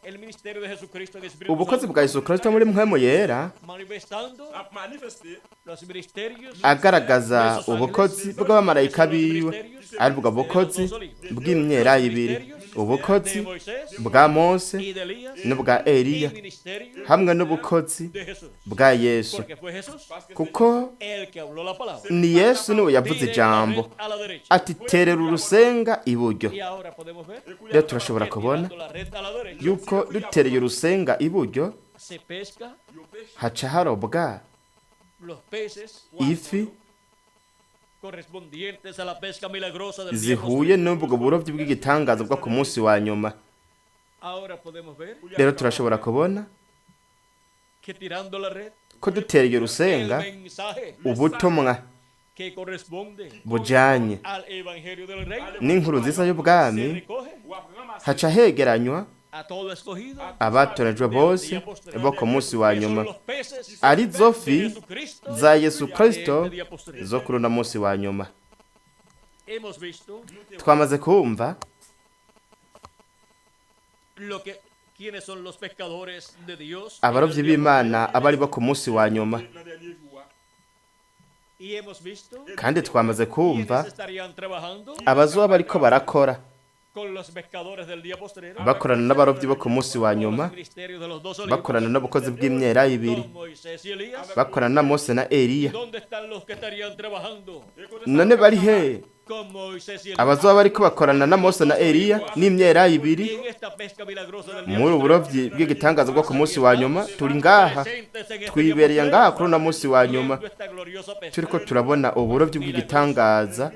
El ministerio de Jesucristo en Espíritu Ubukozi Santo, bwa Yesu Kristo muri mpwemu yera manifestando ap manifeste los ministerios agaragaza ubukozi bw'abamarayika biwe, aribwo bukozi bw'imyelayo ibiri, ubukozi de Moisés bwa Mose y de Elías n'ubwa y Eliya ministerio hamwe n'ubukozi de Jesús. bwa Yesu, Porque fue Jesús kuko el que habló la palabra. ni Yesu niwe yavuze Tire la ijambo red a la derecha. ati terera urusenga iburyo. Y ahora podemos ver Rero turashobora que kubona tirando la red a la derecha yuko dutereye urusenga iburyo se pesca yo peche haca harobwa los peces ifi correspondientes a la pesca milagrosa del día zihuye n'ubwo burobyi bw'igitangaza bwo ku munsi wa nyuma. Ahora podemos ver Rero turashobora kubona que tirando la red ko dutereye urusenga el mensaje ubutumwa que corresponde bujanye al evangelio del reino n'inkuru nziza se y'ubwami recoge ou ap ramase haca hegeranywa a todo escogido abatorejwe bose bo ku munsi wa que son nyuma, los peces arizo de fi Jesucristo za Yesu de Kristo este día postrero. zo kuri uno munsi wa nyuma. Hemos visto Twamaze kumva lo que quiénes son los pescadores de Dios en el abarobyi día b'Imana abari bo ku munsi wa nyuma, nan denye jou a. y hemos visto kandi twamaze kumva quiénes estarían trabajando abazoba bariko barakora con los pescadores del día postrero, bakorana n'abarobyi bo ku munsi wa con nyuma, los ministerios de los dos olivos, bakorana n'ubukozi bw'imyelayo ibiri, con Moisés y Elías. bakorana na Mose na Eliya. ¿Dónde están los que estarían trabajando None bari he con Moisés y Elías? abazoba bariko bakorana na Mose na Eliya n'imyelayo ibiri Y en esta pesca milagrosa del día muri ubu postrero, burobyi bw'igitangaza bwo ku munsi wa nyuma turi ngaha, presentes en este día twibereye postrero, ngaha kuri uno munsi wa nyuma, viendo esta gloriosa pesca turiko turabona uburobyi bw'igitangaza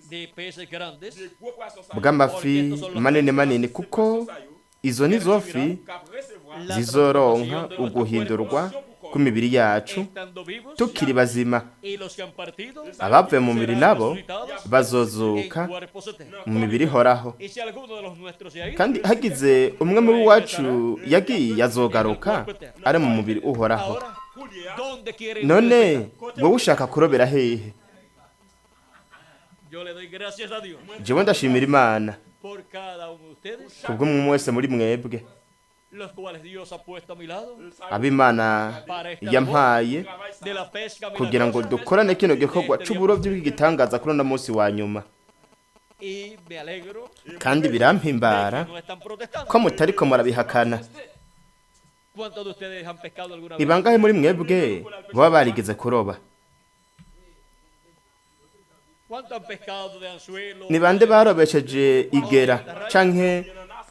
de peces grandes De gwo poisson sa yo bw'amafi manini manini, kuko sa yo izo nizo fi kap resevwa la zizoronka transformación de nuestros uguhindurwa cuerpos, kw'imibiri yacu estando vivos, tukiri bazima. y los que han partido Abavuye mu mubiri serán nabo resucitados en bazozuka cuerpos eternos. mu mibiri ihoraho. Y si alguno de los nuestros se ha ido, Kandi hagize umwe muri wacu yagiye azogaruka ari mu mubiri uhoraho. ahora, koulye a ¿dónde quieren None ustedes wowe ushaka kurobera hehe? pescar? Yo le doy gracias a Dios Jewe ndashimira Imana por cada uno de ustedes, kubw'umwe wese muri mwebwe los cuales Dios ha puesto a mi lado ab'Imana para esta labor yampaye de la pesca kugira ngo milagrosa dukorane kino gikorwa c'uburobyi bw'igitangaza kuri uno munsi wa nyuma. y me alegro Kandi de birampimbara que no están protestando. ko mutariko murabihakana. ¿Cuántos de ustedes han pescado alguna Ni vez? bangahe muri mwebwe baba barigeze kuroba? ¿Cuántos han pescado de anzuelo? Ni bande barobesheje igera canke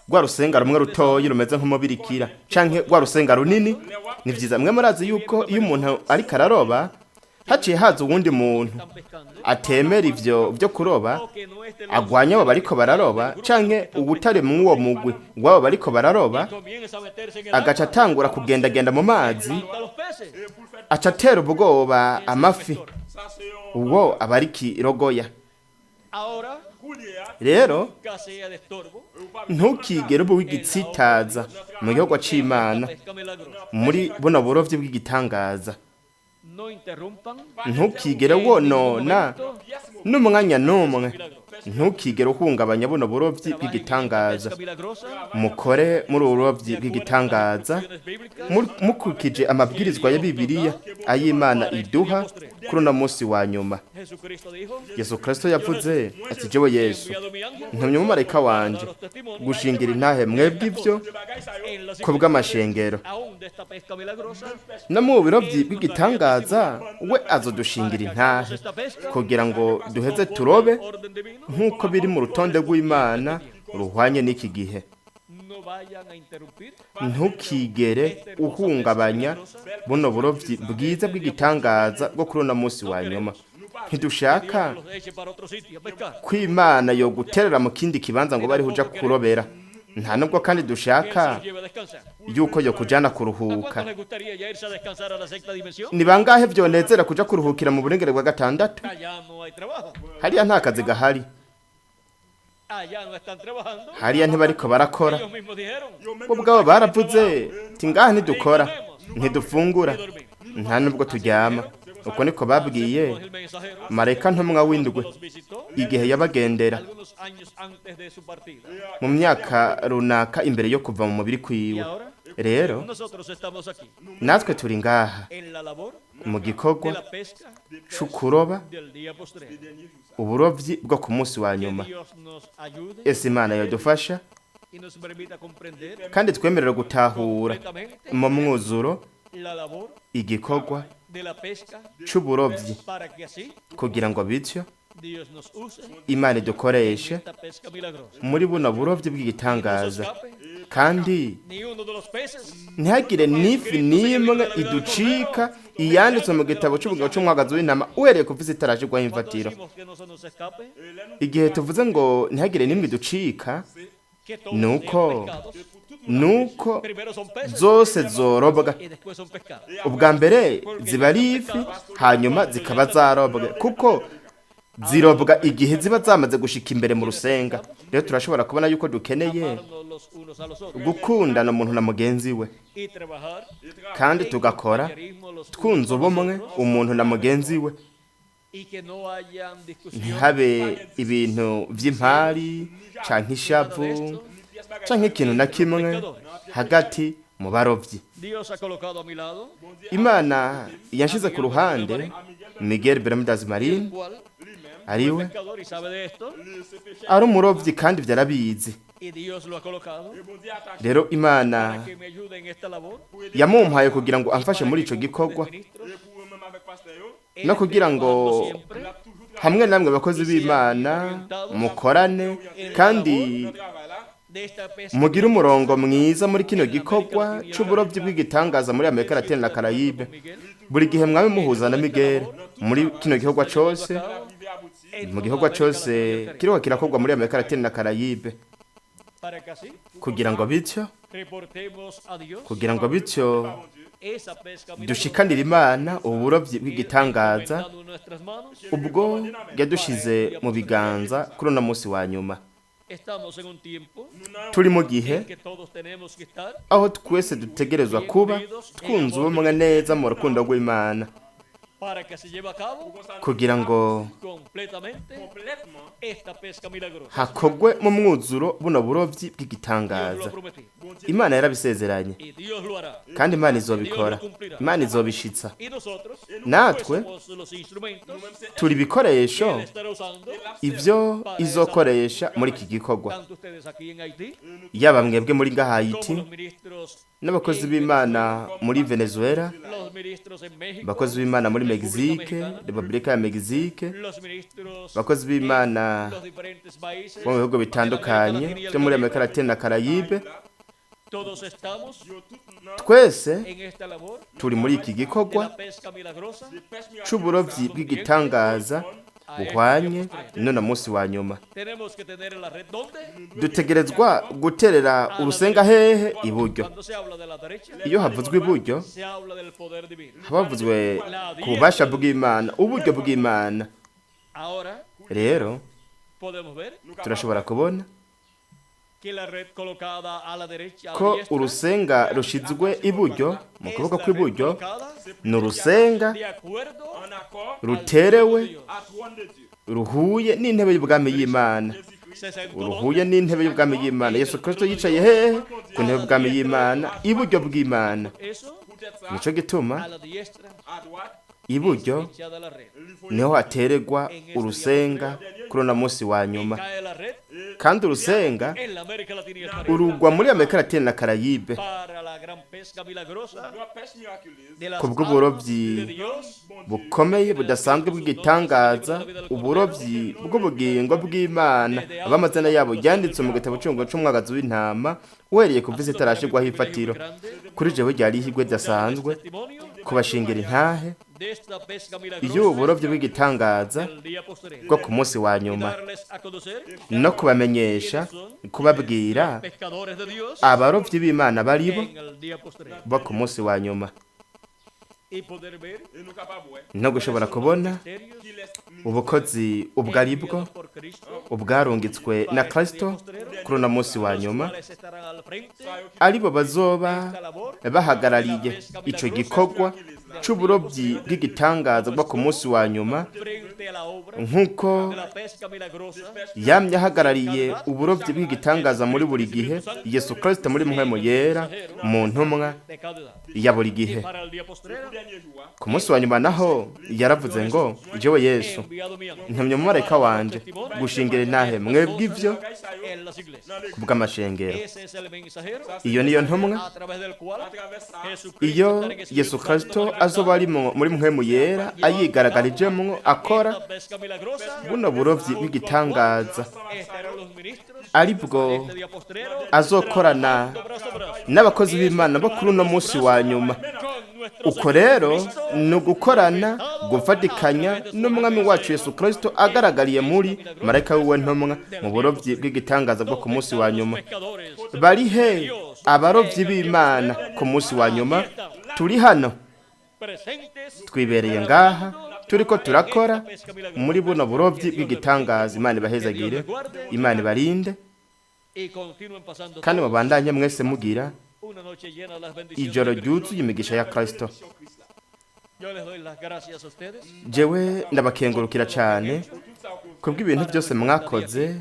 rwa rusenga rumwe rutoyi rumeze nk'umubirikira canke rwa rusenga runini? Ni vyiza mwe murazi yuko iyo umuntu ariko araroba haciye haza uwundi muntu Están pescando atemera ivyo vyo kuroba o que no es de los agwanya abo bariko bararoba canke uwutari mw'uwo mugwi w'abo bariko bararoba comienza a meterse en el agaca agua, atangura kugendagenda mu mazi espanta los peces. aca atera ubwoba amafi, sa se yon uwo aba ari kirogoya. Ahora koulye a Rero nunca sea de estorbo ou pa ntukigere uba w'igitsitaza mu gihugu c'Imana la pesca milagrosa. muri buno burovyi bw'igitangaza. No interrumpan Ntukigere wonona piyes mou n'umwanya n'umwe, milagro. ntukigere uhungabanya buno burovyi Trabajen en esta bw'igitangaza. pesca milagrosa Mukore muri ubu burobyi de acuerdo a las bw'igitangaza instrucciones bíblicas mukurikije amabwirizwa ya Bibiliya ay'Imana iduha kuri uno munsi wa nyuma. Jesucristo dijo, Yesu Kristo yavuze ati jewe he Yesu enviado mi ángel ntumye umumarayika para wanje daros testimonio gushingira intahe mwebwe ivyo de bagay sa yo en las ku bw'amashengero. aún de esta pesca milagrosa No mu birobyi bw'igitangaza we azodushingira para que intahe hagamos esta pesca kugira ngo duheze conforme turobe al orden divino. nk'uko biri mu rutonde rw'Imana ruhwanye n'iki gihe. No vayan a interrumpir Ntukigere uhungabanya buno burovyi bwiza bw'igitangaza bwo kuri uno munsi wa nyuma. Ntidushaka que Dios los eche para otro sitio a pescar. ko Imana yoguterera mu kindi kibanza ngo bariho uja kurobera. Nta nubwo kandi Que Él se dushaka los lleve a descansar. yuko yokujana ¿A kuruhuka. cuántos les gustaría ya irse a descansar a la sexta dimensión? Ni bangahe vyonezera kuja kuruhukira mu burengere bwa gatandatu? Allá no hay trabajo. Hariya nta kazi gahari, Allá no están trabajando. hariya ntibariko barakora. Ellos mismos dijeron. Bo ubwabo baravuze ati ngaha ntidukora, ntidufungura, nta nubwo turyama. Uko niko babwiye Ángel mensajero marayika ntumwa w'indwi los visitó igihe yabagendera algunos años antes de su partida. mu myaka runaka imbere yo kuva mu mubiri Y kwiwe. ahora Rero nosotros estamos aquí natwe turi ngaha en la labor mu de gikorwa la pesca c'ukuroba del día postrero. uburovyi bwo ku munsi wa Que nyuma. Dios nos ayude Ese Imana yodufasha y nos permita comprender kandi twemerere gutahura completamente mu mwuzuro la labor igikorwa de la pesca c'uburovyi para que así kugira ngo bityo Dios nos use Imana en idukoreshe esta pesca milagrosa. muri buno burovyi No se bw'igitangaza, escape kandi ni uno de los peces ntihagire n'ifi n'imwe iducika iyanditswe mu gitabo c'ubugabo c'umwagazi w'intama uhereye ku visi itarashirwaho Cuando imfatiro. decimos que no se nos escape, Igihe tuvuze ngo ntihagire n'imwe iducika, que todos Nuko sean pescados, nuko primero son peces zose zorobwa. y después son pescados. Ubwa mbere ziba ari ifi, hanyuma zikaba zarobwe, kuko zirobwa igihe ziba zamaze gushika imbere mu rusenga. Rero turashobora kubona yuko dukeneye Amarnos los unos a los otros gukundana umuntu na mugenzi we, y trabajar kandi en tugakora compañerismo los unos twunze con los ubumwe otros umuntu na mugenzi we, y que no hayan discusiones ntihabe ibintu vy'impari canke ishavu canke ikintu na kimwe hagati mu barovyi. Dios ha colocado a mi lado Imana yanshize ku ruhande Miguel Bermudez el Marin, cual ariwe pescador y sabe de esto ari umurovyi kandi ivyo arabizi. y Dios lo ha colocado Rero Imana para que me ayude en esta labor yamumpaye kugira ngo amfashe muri ico gikorwa, ministros no kugira ngo hamwe namwe bakozi b'Imana mukorane kandi de esta pesca mugire umurongo mwiza muri kino gikorwa c'uburovyi bw'igitangaza muri Amerika Latine na Caraïbe. Buri gihe mwabe muhuza na Miguel muri kino gikorwa cose, mu gikorwa cose kiriho kirakorwa muri Amerika Latine na Caraïbe, para que así kugira ngo bityo reportemos a Dios kugira ngo bityo esa pesca milagrosa dushikanire Imana uburovyi bw'igitangaza encomendado en nuestras manos. ubwo yadushize mu biganza kuri uno munsi wa nyuma. Estamos en un tiempo Turi mu gihe en que todos tenemos que estar aho twese dutegerezwa kuba twunze ubumwe neza mu rukundo rw'Imana, para que se lleve a cabo kugira ngo completamente esta pesca milagrosa. hakogwe mu mwuzuro buno burovyi Dios lo bw'igitangaza. ha prometido Imana yarabisezeranye y Dios lo hará. kandi Imana izobikora, Imana izobishitsa. Y nosotros Natwe pues, somos los instrumentos turi que ibikoresho Él estará usando ivyo izokoresha muri iki gikorwa, tanto ustedes aquí en Haití yaba mwebwe muri ngaha como Haiti los ministros n'abakozi b'Imana muri Venezuela, los ministros en México, abakozi b'Imana muri Mexique, Repubulika ya Mexique, los ministros abakozi b'Imana en los diferentes países bo mu bihugu de América bitandukanye Latina y el byo muri Caribe. Amerika Latine na Caraïbe. Todos estamos Twese en esta labor turi muri iki de gikorwa la pesca milagrosa c'uburovyi bw'igitangaza buhwanye n'uno munsi wa nyuma. Tenemos que tener la red donde Dutegerezwa guterera urusenga hehe? Iburyo. cuando se habla de la derecha Iyo havuzwe iburyo se habla del poder divino. haba havuzwe ku bubasha bw'Imana, uburyo bw'Imana. Ahora Rero podemos ver turashobora kubona que la red colocada a la derecha a la ko diestra, urusenga rushizwe iburyo mu es kuboko la red kw'iburyo colocada ni urusenga de acuerdo ruterewe al trono de Dios. ruhuye n'intebe y'ubwami y'Imana, Se sentó uruhuye n'intebe y'ubwami y'Imana. Yesu Kristo yicaye hehe? Ku ntebe y'ubwami y'Imana, iburyo bw'Imana. eso Nico gituma a la diestra iburyo echada la red. niho hateregwa urusenga kuri uno munsi wa nyuma, Cae la red kandi urusenga en la América Latina y el Caribe urugwa muri Amerika Latine na Caraïbe para la gran pesca milagrosa de las kubw'uburobyi almas de Dios bukomeye budasanzwe bw'igitangaza, uburobyi bw'ubugingo bw'Imana ab'amazina yabo yanditswe mu gitabo cy'umugo c'umwagazi w'intama uhereye ku visi itarashirwaho ifatiro. Kuri jewe ryari ihirwe ridasanzwe testimonio kubashingira intahe de esta pesca iyo milagrosa uburobyi bw'igitangaza del día postrero bwo ku munsi wa y nyuma, darles a conocer no kubamenyesha, kubabwira pescadores de Dios abarobyi b'Imana baribo en el día postrero. bo ku munsi wa nyuma. No gushobora kubona ubukozi ubwo ari bwo ubwarungitswe na Kristo kuri uno munsi wa nyuma, aribo bazoba bahagarariye ico gikorwa c'uburobyi bw'igitangaza bwo ku munsi wa nyuma, nk'uko yamye ahagarariye uburobyi bw'igitangaza muri buri gihe Yesu Kristo muri mpwemu yera mu ntumwa ya buri gihe. Ku munsi wa nyuma naho yaravuze ngo: "Jewe Yesu ntumye umumarayika wanje gushingira intahe mwebwe ivyo kubw'amashengero." Iyo niyo ntumwa, iyo Yesu Kristo azoba ari muri mpwemu yera ayigaragarijemwo akora buno burovyi bw'igitangaza, aribwo azokorana n'abakozi b'Imana bo kuri uno munsi wa nyuma. Uko rero ni ugukorana, gufatikanya n'umwami wacu Yesu Kristo agaragariye muri marayika wiwe ntumwa mu burovyi bw'igitangaza bwo ku munsi wa nyuma. Bari he abarovyi b'Imana ku munsi wa nyuma? Turi hano, twibereye ngaha, turiko turakora muri buno burovyi bw'igitangaza. Imana ibahezagire, Imana ibarinde, kandi mubandanye mwese mugira ijoro ryuzuye imigisha ya Kristo. Jewe ndabakengurukira cyane kubw'ibintu byose mwakoze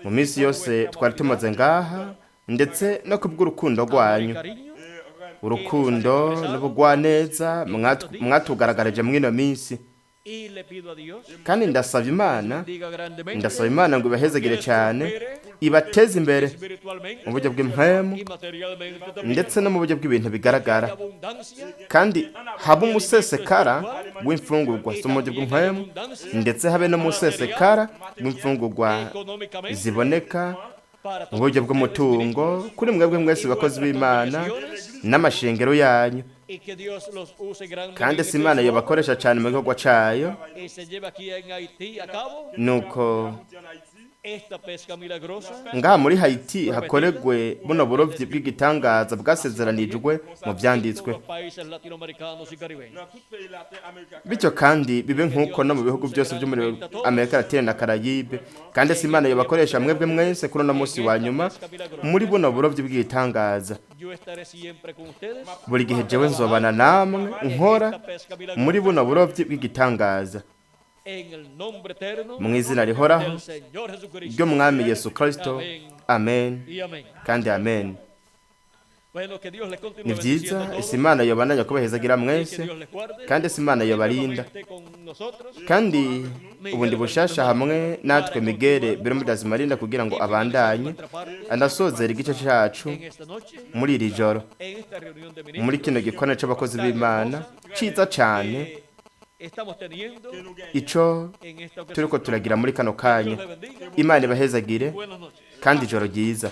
mu minsi yose twari tumaze ngaha, ndetse no kubw'urukundo rwanyu, urukundo n'ubugwaneza mwatugaragarije mw'ino minsi. Kandi ndasaba Imana, ndasaba Imana ngo ibahezagire cyane, ibateze imbere mu buryo bw'impwemu ndetse no mu buryo bw'ibintu bigaragara, kandi habe umusesekara w'imfungurwa zo mu buryo bw'impwemu, ndetse habe n'umusesekara w'imfungurwa ziboneka mu buryo bw'umutungo kuri mwebwe mwese bakozi b'Imana n'amashengero yanyu. Kandi si Imana yobakoresha cyane mu gikorwa cayo, nuko ngaha muri Haiti hakoregwe buno burovyi bw'igitangaza bwasezeranijwe mu vyanditswe. Bityo kandi bibe nk'uko no mu bihugu byose byo muri Amerika Latine na Karayibe. Kandi si Imana yobakoresha mwebwe mwese kuri uno munsi wa nyuma muri buno burovyi bw'igitangaza. Buri gihe jewe nzobana namwe nkora muri buno burovyi bw'igitangaza, mu izina rihoraho ry'umwami Yesu Kristo. Amen kandi amen. Ni byiza, ese Imana yobandanya kubahezagira mwese, kandi ese Imana yobarinda. Kandi ubundi bushasha hamwe natwe Miguel Bermudez Marinda kugira ngo abandanye anasozera igice cyacu muri iri joro, muri kino gikorane c'abakozi b'Imana ciza cane ico turiko turagira muri kano kanya. Imana ibahezagire kandi ijoro ryiza.